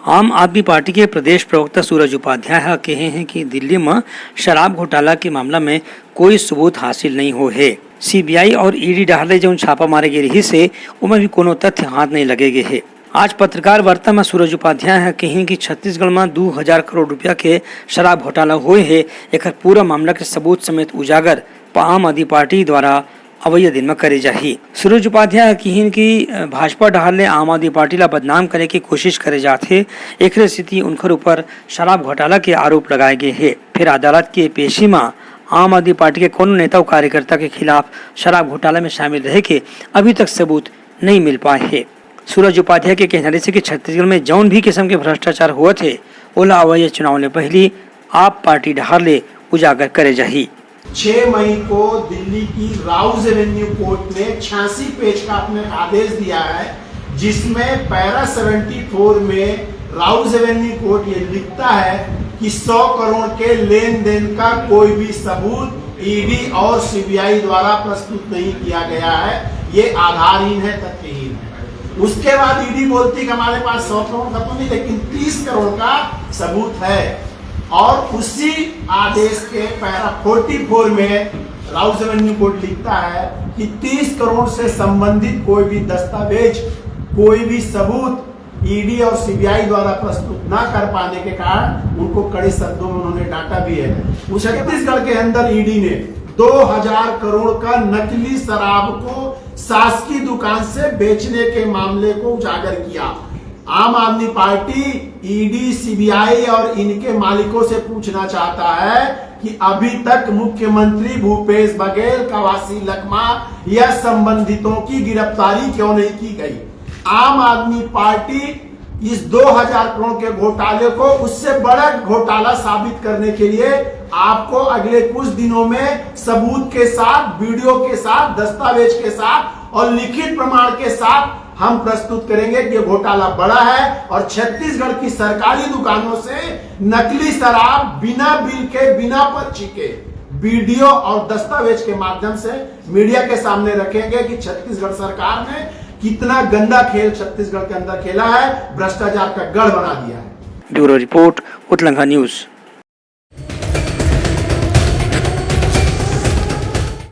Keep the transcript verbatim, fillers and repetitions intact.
आम आदमी पार्टी के प्रदेश प्रवक्ता सूरज उपाध्याय ह कहे हैं कि दिल्ली म शराब घोटाला के मामला में कोई सबूत हासिल नहीं हो हे। सीबीआई और ईडी डहार ले जउन छापा मारे गे रिहिस हे, ओमा भी कोनो तथ्य हाथ नहीं लगे गे हे। आज पत्रकार वार्ता म सूरज उपाध्याय ह कहिन कि छत्तीसगढ़ म दू हजार करोड़ रुपया के शराब घोटाला होए हे, एकर पूरा मामला के सबूत समेत उजागर प-, आम आदमी पार्टी द्वारा अवइया दिन म करे जाही। सूरज उपाध्याय ह किहिन कि, अ, भाजपा डहार ले आम आदमी पार्टी ला बदनाम करे के कोशिश करे जात हे, एकरे सेती उनकर ऊपर शराब घोटाला के आरोप लगाए गे हे। फेर अदालत के पेशी म आम आदमी पार्टी के कोनो नेता अउ कार्यकर्ता के खिलाफ शराब घोटाला में शामिल रहे के अभी तक सबूत नइ मिल पाए हे। सूरज उपाध्याय के कहना रहिसे कि छत्तीसगढ़ में जउन भी किसम के भ्रष्टाचार होवत हे, ओला अवइया चुनाव ले पहिली आप पार्टी डहार ले उजागर करे जाही। छह मई को दिल्ली की राउज एवेन्यू कोर्ट ने छियासी पेज का अपने आदेश दिया है, जिसमें पैरा सेवेंटी फोर में राउज एवेन्यू कोर्ट ये लिखता है कि सौ करोड़ के लेन देन का कोई भी सबूत ईडी और सीबीआई द्वारा प्रस्तुत नहीं किया गया है, ये आधारहीन है, तथ्यहीन है। उसके बाद ईडी बोलती कि हमारे पास सौ करोड़ का तो नहीं, लेकिन तीस करोड़ का सबूत है। और उसी आदेश के पैरा फोर्टी फोर में राउज एवेन्यू कोर्ट लिखता है कि तीस करोड़ से संबंधित कोई भी दस्तावेज, कोई भी सबूत ईडी और सीबीआई द्वारा प्रस्तुत ना कर पाने के कारण उनको कड़े शब्दों में उन्होंने डांटा भी है। उस छत्तीसगढ़ के अंदर ईडी ने दो हजार करोड़ का नकली शराब को शासकीय दुकान से बेचने के मामले को उजागर किया। आम आदमी पार्टी ईडी, सीबीआई और इनके मालिकों से पूछना चाहता है कि अभी तक मुख्यमंत्री भूपेश बघेल, कवासी लखमा या संबंधितों की गिरफ्तारी क्यों नहीं की गई। आम आदमी पार्टी इस दो हजार करोड़ के घोटाले को उससे बड़ा घोटाला साबित करने के लिए आपको अगले कुछ दिनों में सबूत के साथ, वीडियो के साथ, दस्तावेज के साथ और लिखित प्रमाण के साथ हम प्रस्तुत करेंगे कि ये घोटाला बड़ा है और छत्तीसगढ़ की सरकारी दुकानों से नकली शराब बिना बिल के, बिना पर्ची के वीडियो और दस्तावेज के माध्यम से मीडिया के सामने रखेंगे कि छत्तीसगढ़ सरकार ने कितना गंदा खेल छत्तीसगढ़ के अंदर खेला है, भ्रष्टाचार का गढ़ बना दिया है। Bureau report, Utlangha news.